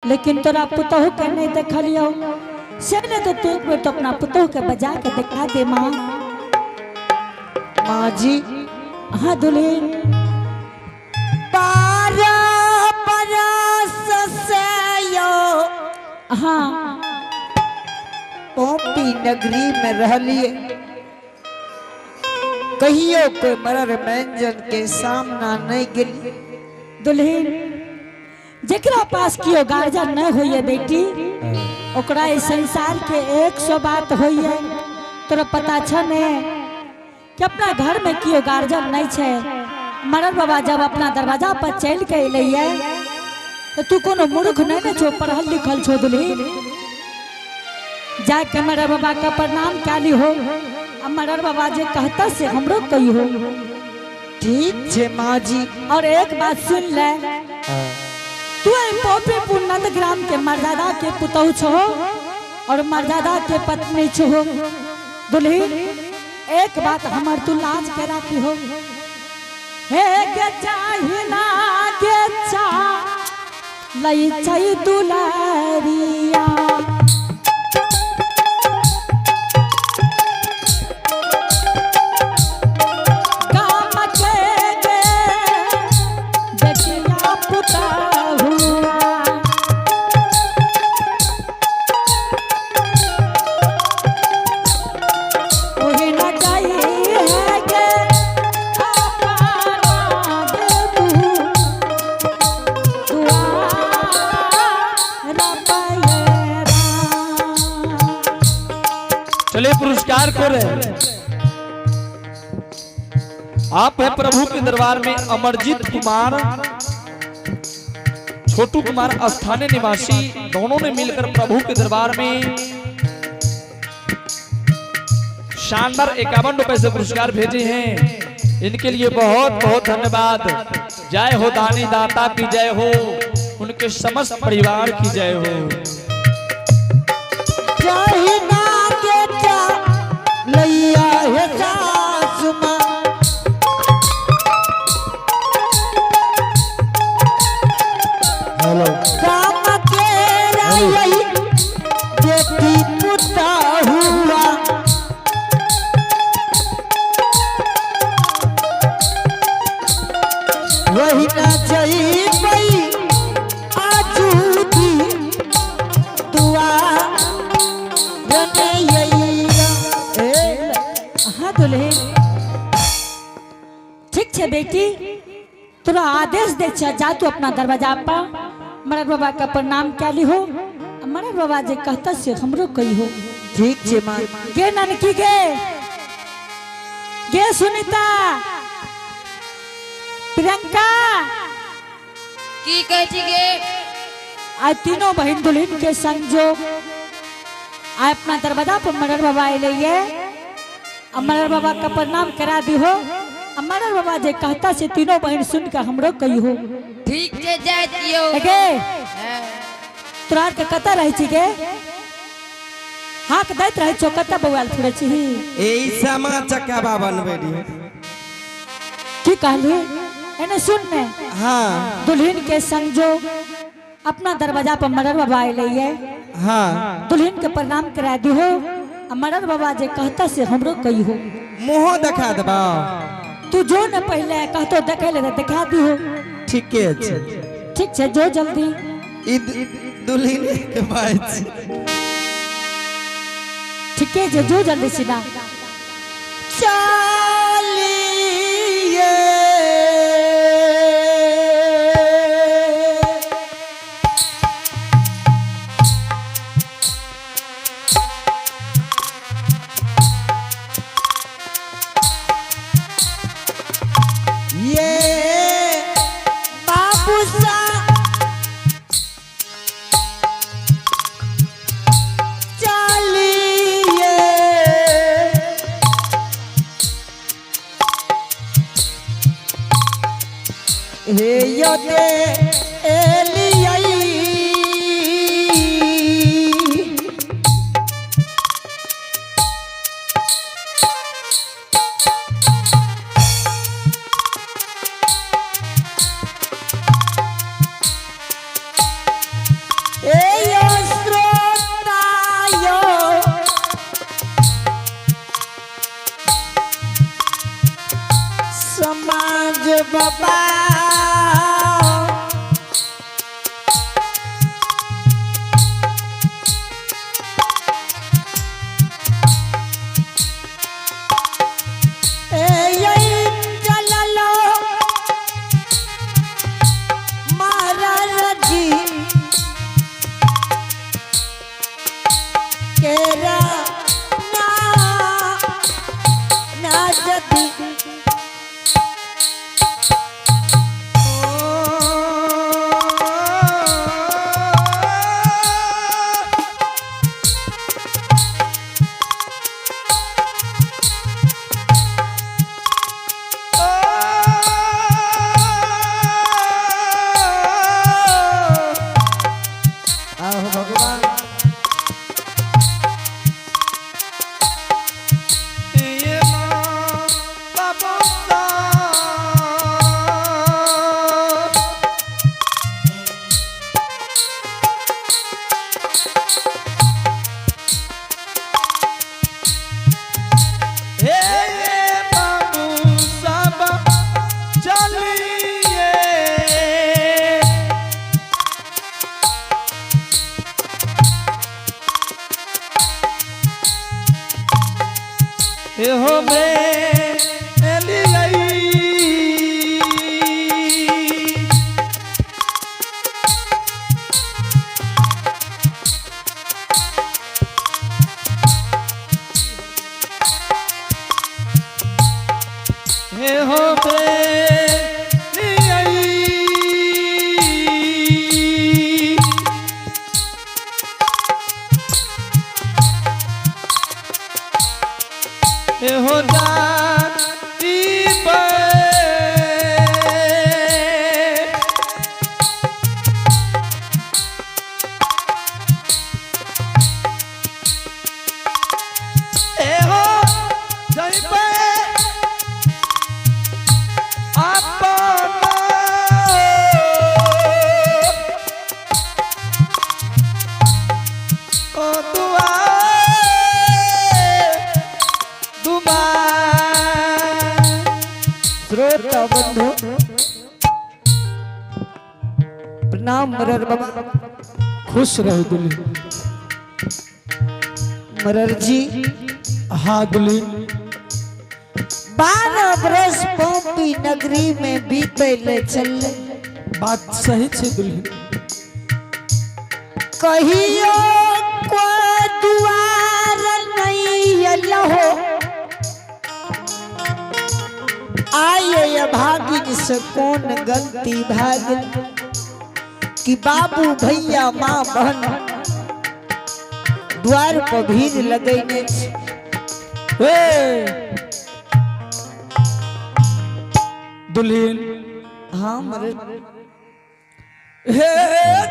लेकिन तोरा पुतहु के नहीं देखलियो से ने तो तू एक बेर तो अपना पुतहु के बजा के दिखा दे माँ। माँ जी। हाँ दुल्हन। 12 बरस से यो हाँ पोपी नगरी में रहलिए, कहियो कोई मरर व्यंजन के सामना नहीं गेली। दुल्हन जेकरा पास कियो गार्जियन नहीं होइए बेटी, ओकरा इस संसार के 100 बात होइए। तोरा पता छ ने कि अपना घर में कियो गार्जियन नहीं छे। मरर बाबा जब अपना दरवाजा पर चल के अइलैये तो तू कोनो मूर्ख नहीं ने छो, पढ़ल लिखल छो दुल्हन। जाके मरर बाबा का प्रणाम कैली हो, आ मरर बाबा जे कहता से हमरो कही हो। ठीक छे माँ जी। और एक बात सुन ले, तू पोपीपुर नंदग्राम के मर्दादा के पुतहु छो और मर्दादा के पत्नी छो। दुल्हन एक बात हमर तू लाज के राखी हो। हे के चाहिना के चा लई छै दुलारिया। गाम के गे बेटिया पुतहुआ। ओहे न जाई है गे अपना देबू दुआर पैरा। चलिए पुरस्कार को रहे आप है प्रभु के दरबार में अमरजीत कुमार, छोटू कुमार स्थानीय निवासी, दोनों ने मिलकर प्रभु के दरबार में शानदार 51 रुपए से पुरस्कार भेजे हैं। इनके लिए बहुत बहुत धन्यवाद। जय हो दानी दाता की जय हो, उनके समस्त परिवार की जय हो। चाहिना के चा लैया हे सासु माँ। हेलो। गाम के रही बेटी पुतहुआ। वही न जइबै आजूदी दुआ रनैया। ए हाँ दुल्हन ठीक छे बेटी, तोरा आदेश दे छे, जा तू अपना दरवाजा पर मरर बाबा का प्रणाम कैली हो। मरर बाबा जे कहता से हमरो कही हो। ठीक छे माँ। गे ननकी गे, गे सुनीता, प्रियंका। की कहै छी गे? आज तीनों बहन दुल्हन के संग जो आय अपना दरवाजा पर मरर बाबा अइलैये, आ मरर बाबा का प्रणाम करा दी हो। आ मरर बाबा जे कहता से तीनों बहन सुन के हमरो कही हो। ठीक छे जाय दियौ। गे हाँ। तोरा आर के कतऽ रहै छी गे? हाक दैत रहै छौ, कतऽ बौआल फिरै छी? एहि सामा चकेबा बनबै रहियै। की कहली? एने सुन ने। हाँ। दुल्हन के संग जो अपना दरवाजा पर मरर बाबा अइलैये, हाँ। दुल्हन के प्रणाम करा दी हो। आ मरर बाबा जे कहता से हमरो कही हो। मुँहो देखा देबा। तू जो ने पहले कहतो देखे ले देखा दी हो। ठीके छे। ठीक छे, जो जल्दी। ई दुल्हन के भाई छी। ठीके छे, जो जल्दी सीधा। चलिए ये बाबू सा चलिए हे यो दे एलियाई। बाबा ए यही चललो महाराज जी केरा ना नाचती आहो भगवान ये माँ बाबा हे बाबू सब चलिए हो में एली हे हो बेलियाई। हे हो जाती पे। हे हो जई पे अपना ओ दुआ दुबा श्रोता बंधु प्रणाम मरर बाबा खुश रहो दुल्हन मरर जी हाँ दुल्हन 12 बरस पौपी नगरी में बीते ले चल बात सही छे दुल्हन कहियो को दुआर नहीं अल्लाह आये ये भागिन से कौन गलती भागिन कि बाबू भैया माँ बहन द्वार पर भीड़ लगैने छे। ए दुल्हन हाँ मरर हे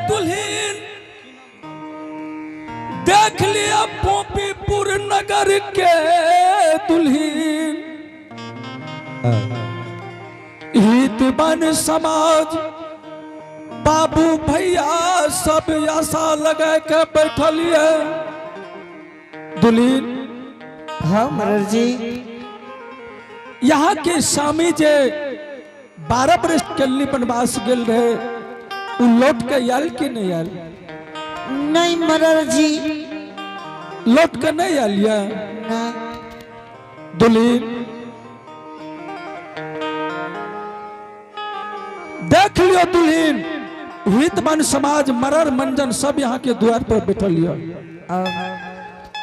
दुल्हन देख लिया पोपीपुर नगर के दुल्हन हित बन समाज बाबू भैया सब आशा लगा के बैठल ये दुल्हन हाँ मरर जी यहाँ के स्वामी जे 12 बरस के वनवास गेल रहे उ लौट के आयल कि नहीं आयल नहीं मरर जी लौट के नहीं आयल ये नहीं दुल्हन देख लियो दुल्हन हितमन समाज मरर मंजन सब यहाँ के द्वार पर बैठल लियो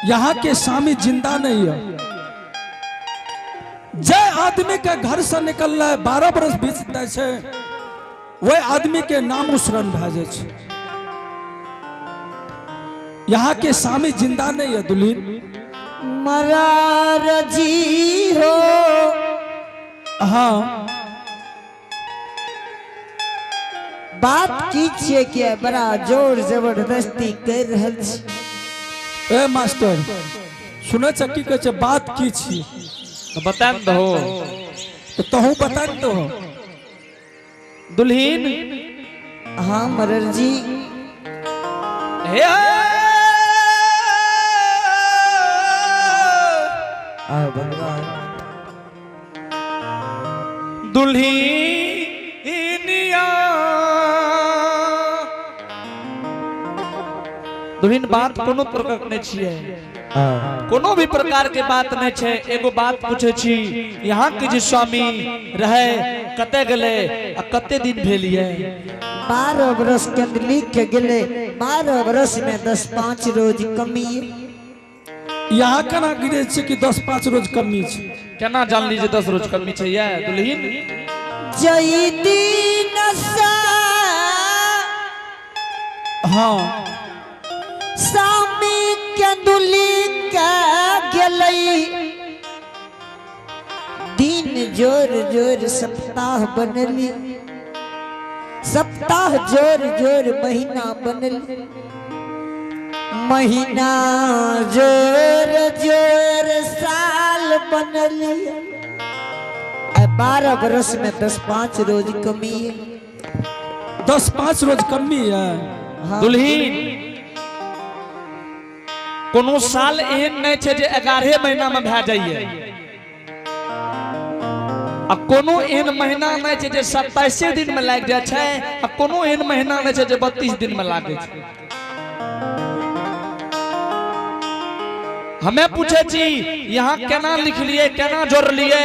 यहाँ के स्वामी जिंदा नहीं है जय आदमी के घर से निकल रहा है 12 बरस बीत जाइ छै वह आदमी के नाम उसरन भए जाइ छै यहाँ के स्वामी जिंदा नहीं है दुल्हन मरार जी हो हाँ बात की छियै कि बड़ा जोर जबरदस्ती कर रहल छी ए मास्टर सुनै छ की कहै छै बात की छी तो बता न दहो तो तहू बता न दहो दुल्हीन हाँ मरर जी हे आ भगवान दुल्हीन दुल्हन बात कोनो प्रकार के नहीं छियै, कोनो भी प्रकार के बात नहीं छै। एगो बात पूछे छी, यहाँ के जे स्वामी रहे कते गेले आ कते दिन भेल ये? 12 बरस कंदली के गेले, 12 बरस में 10-5 रोज कमी। यहाँ केना गिरे छै कि 10-5 रोज कमी छै? केना जानली जे 10 रोज कमी छै ये दुल्हन? जई दिन सा हाँ स्वामी कंदुली के गेलै, दिन जोर जोर सप्ताह बनली, सप्ताह जोर जोर महीना बनली, महीना जोर जोर साल बनली। 12 बरस में 10-5 रोज कमी है। 10-5 रोज कमी है। हाँ। दुल्हन कोनो साल एहन नहीं छै जे 11 महीना में भए जाइए, आ कोनो एहन महीना नहीं छै जे 27 दिन में लागि जाइ छै, आ कोनो एहन महीना नहीं छै जे 32 दिन में लागै छै। हमें पूछे छी यहाँ केना लिखलिए केना जोड़लिए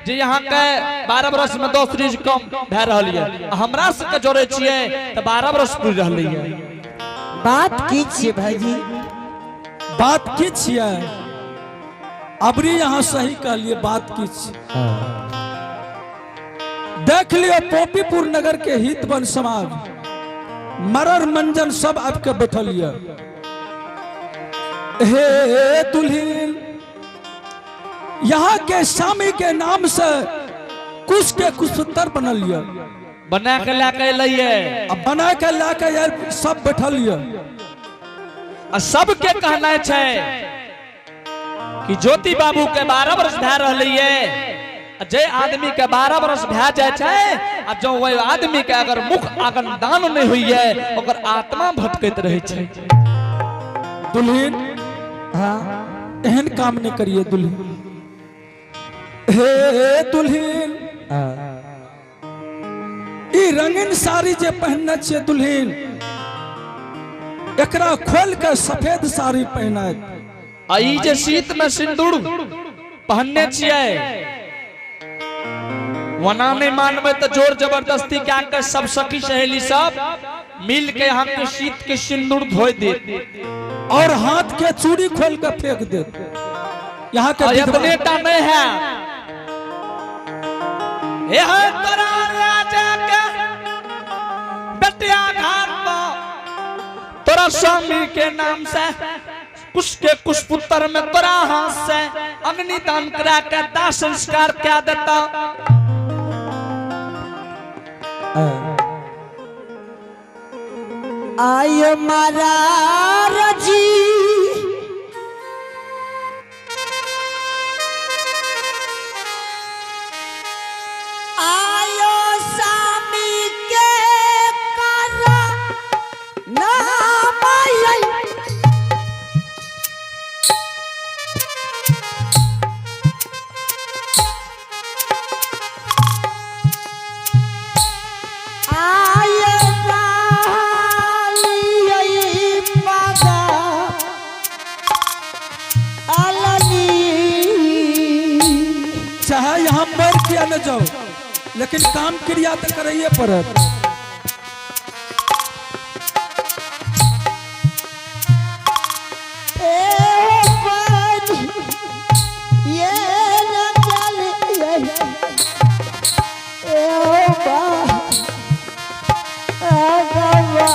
जे यहाँ के 12 बरस में 10 रोज कम भए रहल ये, आ हमरा सबके जोड़े छियै तऽ 12 बरस पुरि रहल ये। बात की छियै भाईजी? बात की छियै? अबरी यहाँ सही कहलिए, बात की छियै? देख लियो पोपीपुर नगर के हित वन समाज मरर मंजन सब आबि के बैठल ये। हे दुल्हन, यहाँ के स्वामी के नाम से कुछ के कुशोत्तर बनल ये, बना के ला के एलैये, अब बना के ला के यार सब बैठल ये। आ सबके कहना छै कि ज्योति बाबू के 12 बरस भए रहल ये, आ जे आदमी के 12 बरस भए जाइ छै आ जँ ओहि आदमी के अगर मुख आगन दान नहीं होइए ओकर आत्मा भटकैत रहै छै। दुल्हन हाँ एहन काम नहीं करिए दुल्हन। हे दुल्हन, ई रंगीन साड़ी जे पहनने छियै दुल्हन, एकरा खोल के सफेद साड़ी पहनायत। आ ई जे शीत में सिंदूर पहनने छियै, वना नहीं मानबै तऽ जोर जबरदस्ती कए के सब सखी सहेली सब मिल के यहाँ के शीत के सिंदूर धोइ देत और हाथ के चूड़ी खोल के फेंक देत। यहाँ के और विधवा- इतने टा नहीं है, हे है तोरा राजा के बेटिया घाट पर तोरा स्वामी के नाम से कुश के कुश पुत्र में तोरा हाथ से अग्निदान करा के दाह संस्कार क्या देता। आय मारा रजी आयो स्वामी के करा नाम आई। आय राली पगा अलनी। चाहे यहाँ मर किया न जाओ, लेकिन काम क्रिया तो करैये पड़त। ए बन ये न चल ये ए ओ बा आगवा।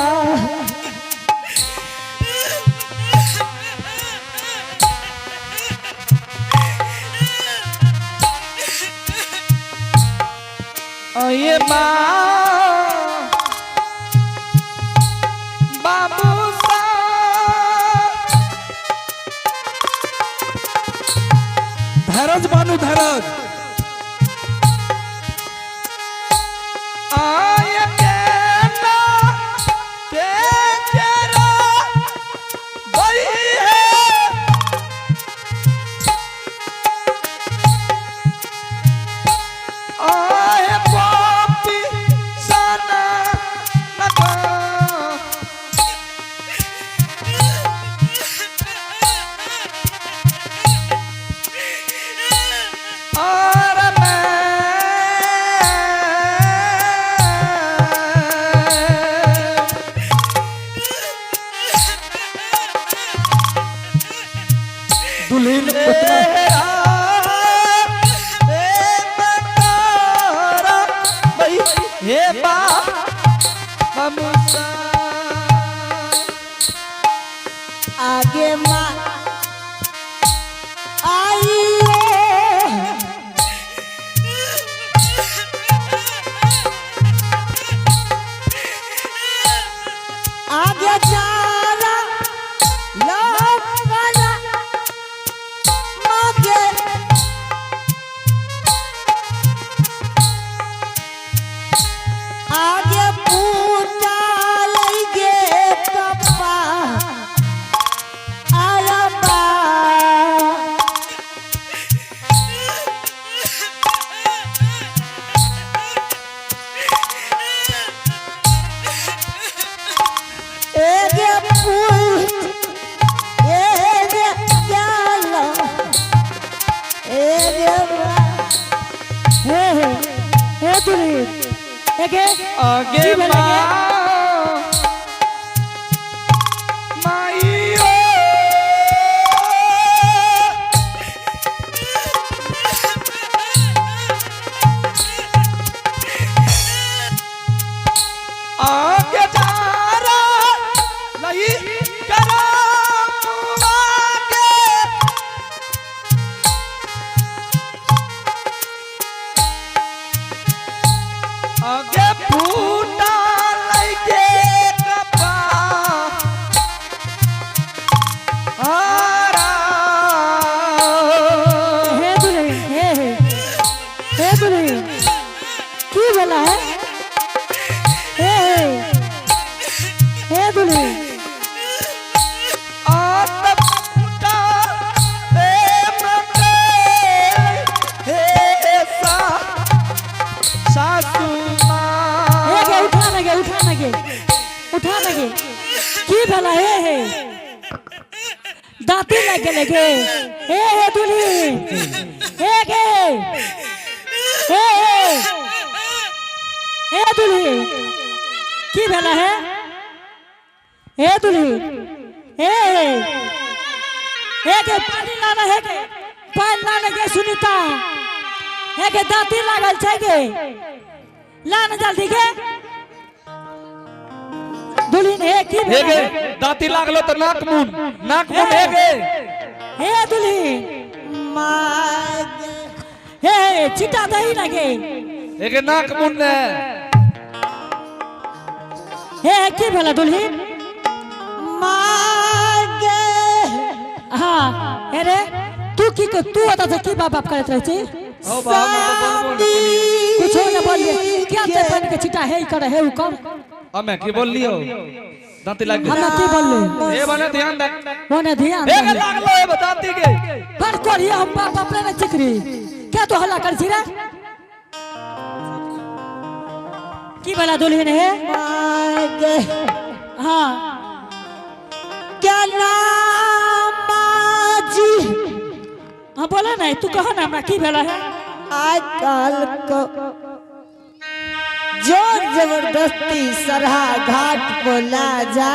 अये माँ बाबू सा धैरज बानू धैरज। आय के ना के चेरा बई है। आय पापी सना नका। हे बा मुसा आगे माँ आइए। आगे जाना लौटना मागे आगे पूजा लगे कप्पा आलबा। एगे पुल, एगे प्याला, एगे हे हे हे दुल्हीन एगे आगे की भेलै गे? माई ओ आगे जा रहा नहीं करा आगे आगे फूटा लगे कपा हारा हे दुल्हीन हे हे हे दुल्हीन की भेला है हे हे हे दुल्हीन आत फूटा प्रेम के हे सा सासू माँ हे गे उठा न गे उठा न गे उठा न गे की भेला हे हे दांती लग गेले गे हे हे दुल्हीन हे गे हे हे हे दुल्हीन की भेला है हे दुल्हीन हे हे हे गे पानी लाना हे गे पानी लाना गे सुनीता हे गे दांती लागल छै गे लाना जल्दी गे दुल्हीन हे की हे भेला गे हे? दांती लागलो तो नाक मुन नाक मुन हे गे हे दुल्हीन मागे हे हे छिटा दही ना गे हे गे नाक मुन ने हे हे की भेला दुल्हीन मागे हाँ अरे तू की तू होता था की बाप बाप करत रहे छी हो बा हम तो बोलबो न केलिए। कुछ हो ना बोलिए क्या ते पानी के छिटा हे कर हे उ कर हमें की बोल लियो दांती लाग हम की बोलले हे बने ध्यान दे ओने ध्यान हे गे दे। लागलो हे दांती के पर कोरिया हम बाप बाप ने चिकरी क्या तो हल्ला कर छी रे की बोला दुल्हन है मागे हाँ क्या नाम जी हाँ बोला नहीं तू कहो ना हमरा की भेला है आजकल को जोर जबरदस्ती सरहा घाट को ला जा